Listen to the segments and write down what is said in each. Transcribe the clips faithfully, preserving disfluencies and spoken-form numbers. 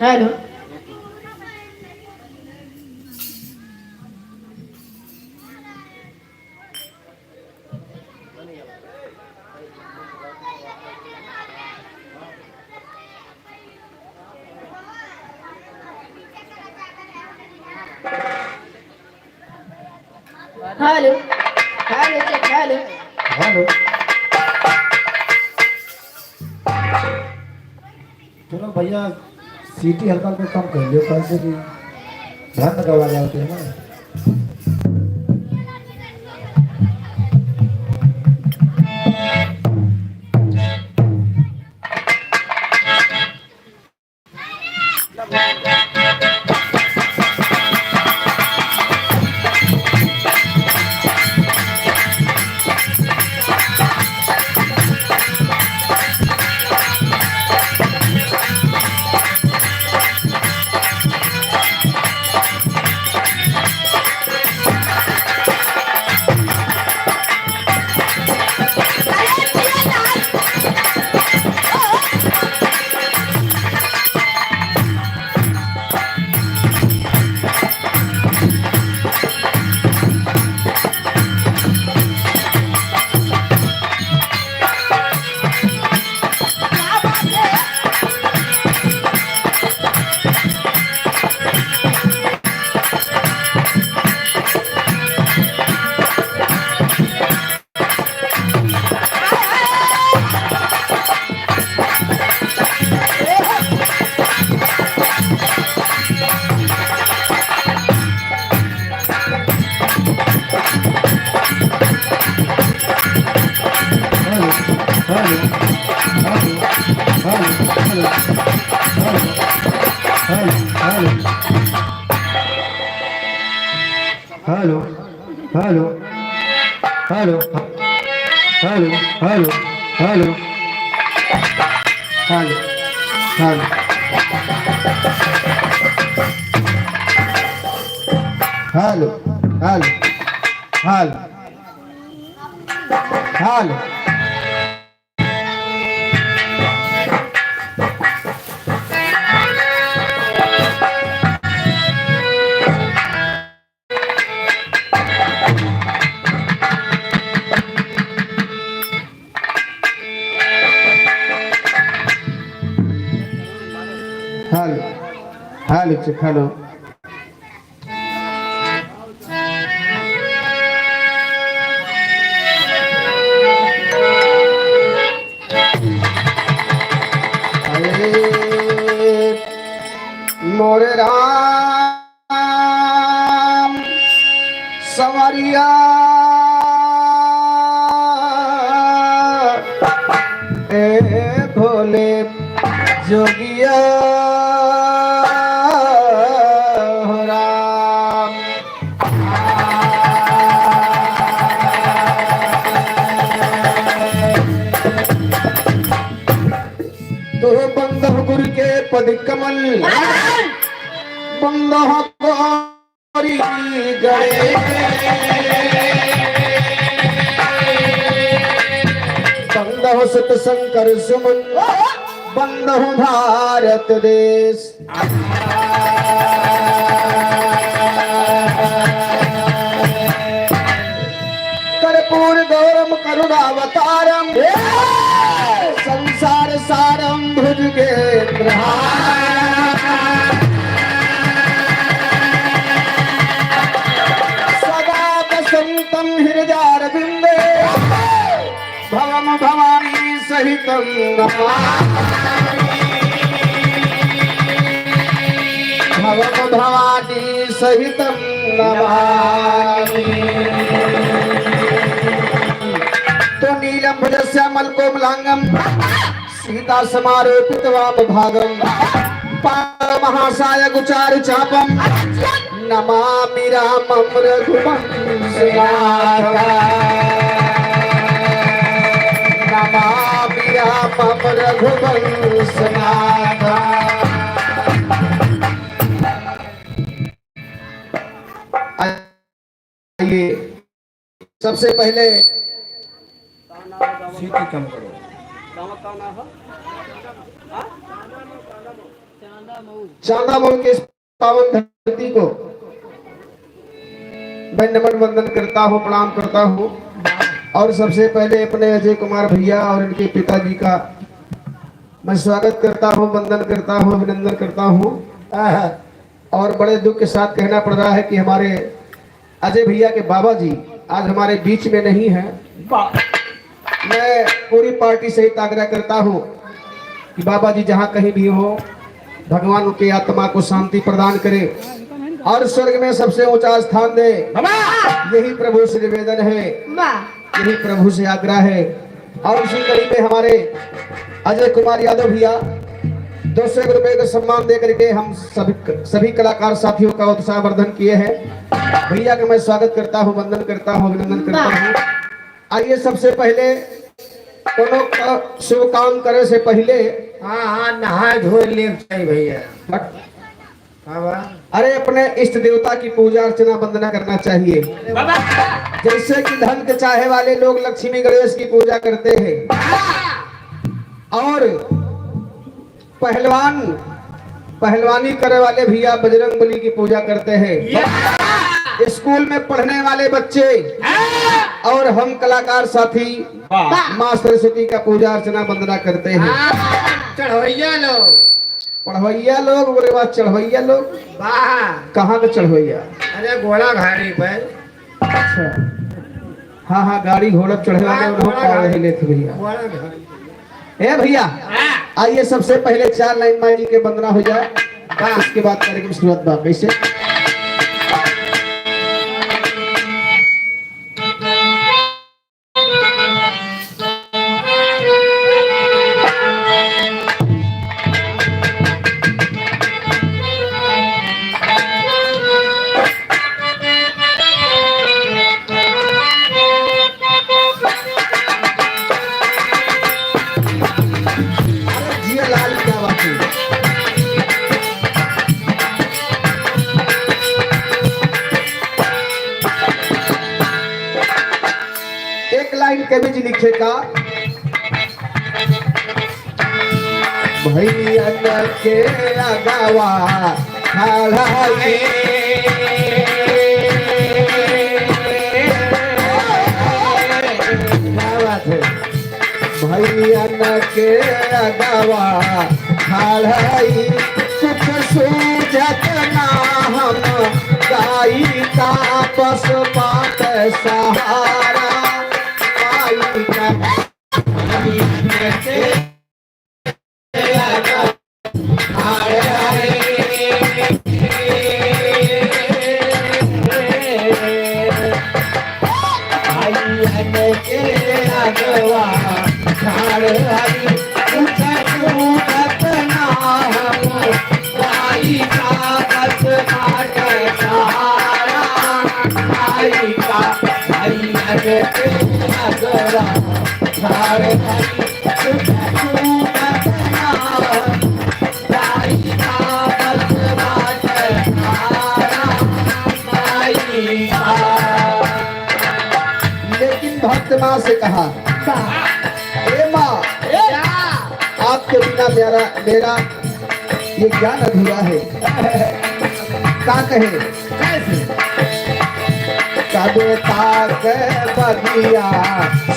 Hello. Hello, hello, check, hello. Hello. सुनो भैया, सीटी हल्का हल्का कम कर लियो, काहे से कि ध्यान में गवा जाते हैं ना। Hello, hello, hello, hello, hello, hello, hello, hello, hello, hello, hello, hello. Hello, hello, check, hello. अरे मोरे राम संवरिया ए भोले जोगिया हो राम। तो बंदह गुरु के पद कमल, बंदह गौरी गणेश, बंदह सुत शंकर सुमन, बंदह भारत देश। कर्पूर गौरम करुणावतारम, संसार सारम भुजगेंद्रहारम। सदा वसंतम हृदयारविंदे, भवम भवानी सहितं नमामि। भवम भवानी सहितं नमामि। तो नीलम भुजश्यामल कोमलांगम सीता समारोपित वाम भागम, पाद महासायक उचार चापम, नमामि रामम रघुवंशनाथम। नमामि रामम रघुवंशनाथम। आइए, सबसे पहले सीटी कम करो। चांदा मऊ के इस पावन धरती को मैं नमन वंदन करता हूँ, प्रणाम करता हूँ। और सबसे पहले अपने अजय कुमार भैया और इनके पिताजी का मैं स्वागत करता हूँ, वंदन करता हूँ, अभिनंदन करता हूँ। और बड़े दुख के साथ कहना पड़ रहा है कि हमारे अजय भैया के बाबा जी आज हमारे बीच में नहीं हैं। मैं पूरी पार्टी से एक आग्रह करता हूँ कि बाबा जी जहाँ कहीं भी हो, भगवान उनके आत्मा को शांति प्रदान करे और स्वर्ग में सबसे ऊंचा स्थान दे। यही प्रभु से निवेदन है, यही प्रभु से आग्रह है। और इसी कड़ी में हमारे अजय कुमार यादव भैया दो सौ रुपए का सम्मान दे करके हम सभी, सभी कलाकार साथियों का उत्साहवर्धन किए हैं। भैया का मैं स्वागत करता हूँ, वंदन करता हूँ, अभिनंदन करता हूँ। आइए, सबसे पहले कोनो का शुभ काम करे से पहले हाँ, हाँ, नहाए धोए लेक चाहिए भैया। बट हाँ बा। अरे, अपने इष्ट देवता की पूजा अर्चना वंदना करना चाहिए। जैसे कि धन के चाहे वाले लोग लक्ष्मी गणेश की पूजा करते हैं और पहलवान, पहलवानी करे वाले भैया बजरंग बली की पूजा करते हैं। स्कूल में पढ़ने वाले बच्चे और हम कलाकार साथी माँ सरस्वती का पूजा अर्चना वंदना करते हैं। हाँ, चढ़वैया लोग। पढ़वैया लोग, बोले वाह, चढ़वैया लोग। वाह। कहाँ का चढ़वैया? अरे, घोड़ा घाड़ी पर। अच्छा, हाँ, हाँ, गाड़ी घोड़ा चढ़े वाले हाँ, उन्होंने घोड़ा पार घाड़ी। नहीं लेते भैया। घोड़ा घाड़ी। ए भैया, हाँ। आइए, सबसे पहले चार लाइन माई जी के वंदना हो जाए, हाँ। उसके बाद कार्यक्रम शुरुआत बा। कैसे? अरे जिया लाल, क्या बात है। एक लाइन कवि जी लिखे का, भैयन के अगवा खड़ाई। क्या बात है। भैयन के अगवा खड़ाई, सुख सूझत ना हम गाई का, बस बाट सहारा माई का। लेकिन भक्त माँ से कहा, "ए माँ, आपके बिना मेरा, मेरा ये ज्ञान अधूरा है।" का कहे? कैसे? कब तक बगिया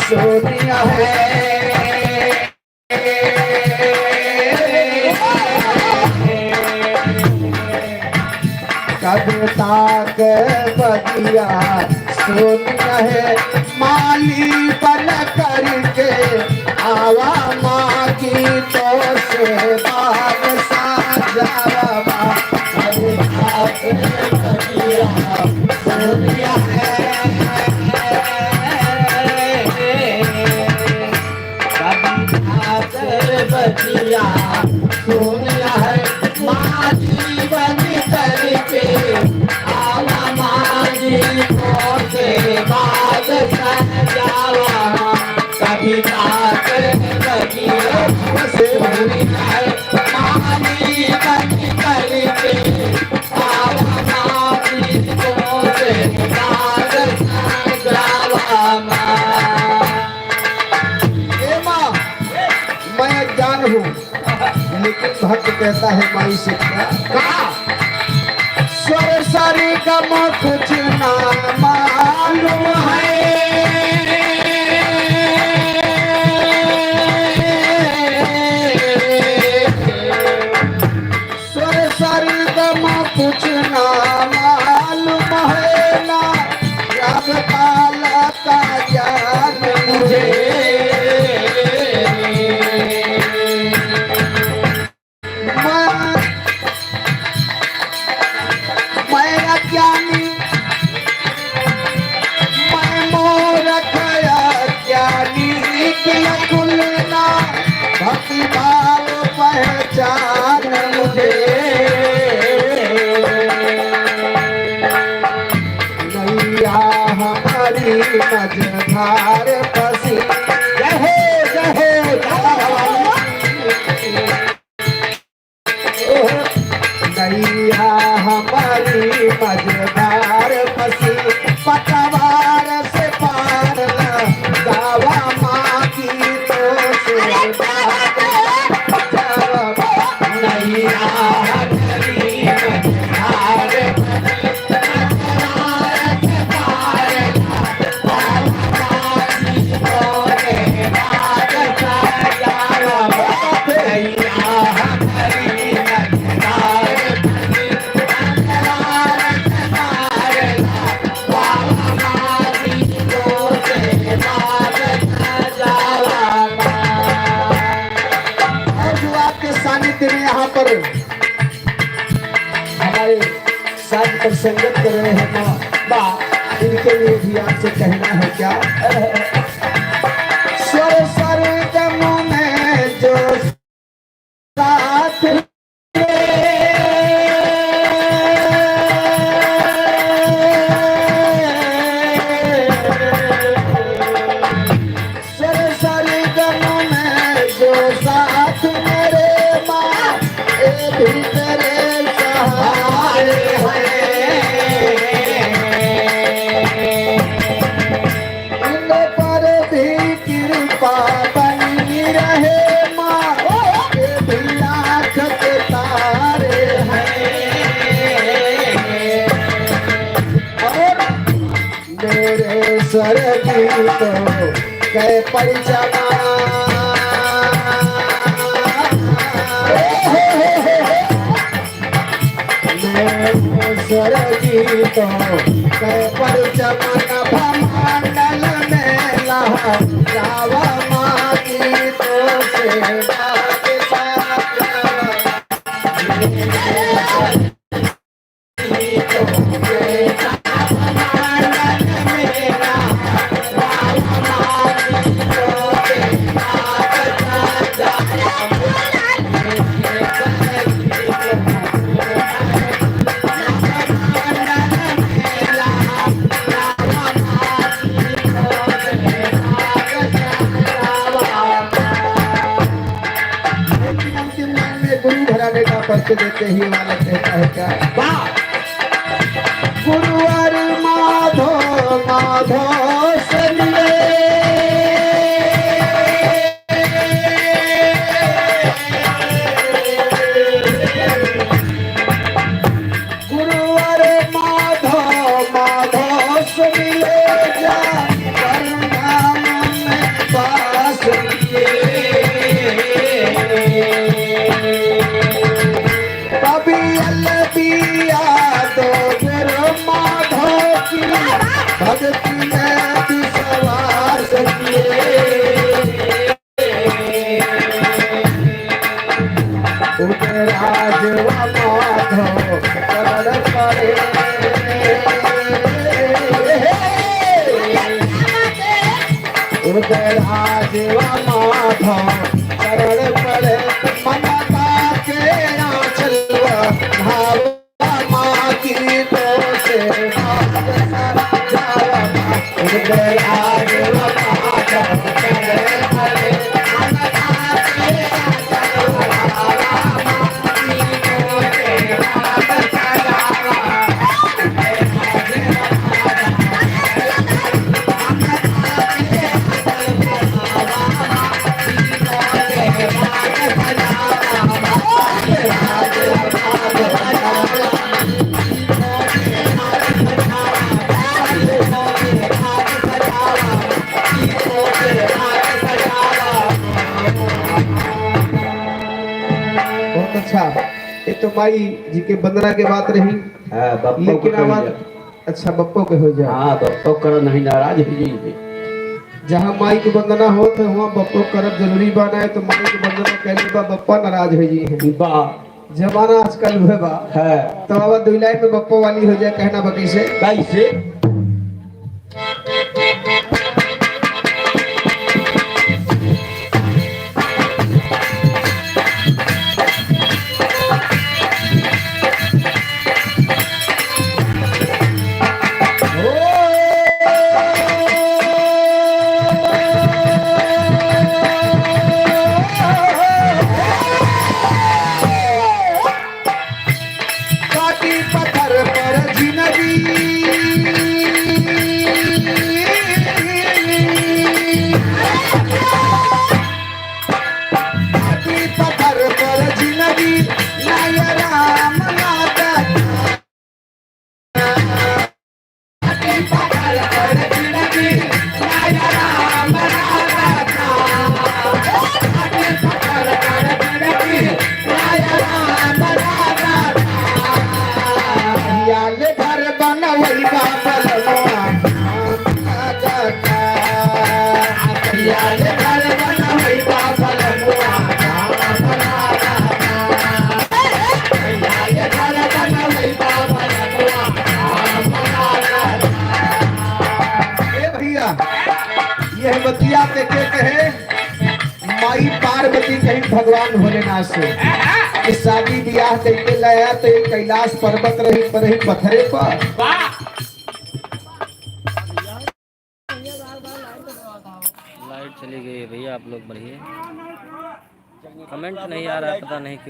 सोनिया है। कब तक बगिया सुन है, माली बन करके आवा माँ की तो से बाग साजावा माँ। कब तक बगिया सुन है। कभी खातर बचिया सुन है, माँ जीवन करके आवा माँ जी को से बाग सजावा। कभी खातर बचिया सुन है, माँ जीवन भक्त कहता है माई से क्या? कहा? स्वर सा रे ग म कुछ ना मालूम है। स्वर सा रे ग म कुछ ना मालूम है, ना राग ताल का ज्ञान मुझे। मैं, मैं अज्ञानी, मैं मूरख अज्ञानी, बिल्कुल ना भक्ति भाव पहचान मुझे। नैया हमारी मझधार फंसी। जय हो, जय हो, जय हो। नैया हमारी मझधार फंसी, पतवार से पार लगावा, माँ की तो से बात जावा। नैया हमारी मझधार और जो आपके सानिध्य में यहाँ पर हमारे साथ पर संगत कर रहे हैं माँ, माँ, इनके लिए भी आपसे कहना है क्या? स्वर सरगम में जो साथ स्वर सरगम में जो साथ मेरे माँ, ये भी तेरे सहारे हैं। इन पर भी कृपा बनी रहे माँ, ये भी आँख के तारे हैं। और मेरे स्वर की तो कै परिचमा। मेरे स्वर की तो कै परिचमा। नभ मंडल में लहरावा माँ की तो सेवा के साथ। अंतिम लाइन में गुरु घराने का परिचय देते ही वाला कहता है क्या? वाह! गुरुवर माधो, माधो से मिले। गुरुवर माधो, माधो से मिले जा, परम धाम में बास किए। कवि अलबिया दो गुरु माधो की, भक्ति में विश्वास किए। उदयराज व माधव चरण पड़े। उदयराज व माधव चरण पड़े। ममता के आंचल व भाव माँ की तो से अच्छा, ये तो माई जी के वंदना के बात रही। हाँ, बप्पो लेकिन के कही आवाज जा। अच्छा, बप्पो के हो जाए। हाँ, बप्पो कर नहीं नाराज हो जाइए। जहाँ माई के वंदना होत है, वहाँ बप्पो करब जरूरी बा, ना है तो माई के वंदना कैले बा, बप्पा नाराज हो जाइए। बा। जमाना आजकल हुए बा। हाँ। तो अब दुई लाइन में बप्पो वाली हो जाए, कहना बा कैसे? कैसे? काटी पत्थर पर जिंदगी, काटी पत्थर पर जिंदगी, ना ये राम ना दाता। याले घर बनवैबा बलमुआ, याले घर बनवैबा बलमुआ, ए भैया, यह बतिया के, के कहे, माई पार्वती कहीं भगवान भोलेनाथ से कि शादी ब्याह करके लाया तो एक कैलाश पर्वत रही पर ही पत्थरे पर। लाइट चली गई है भैया, आप लोग बढ़िए। कमेंट नहीं आ रहा है, पता नहीं क्यों।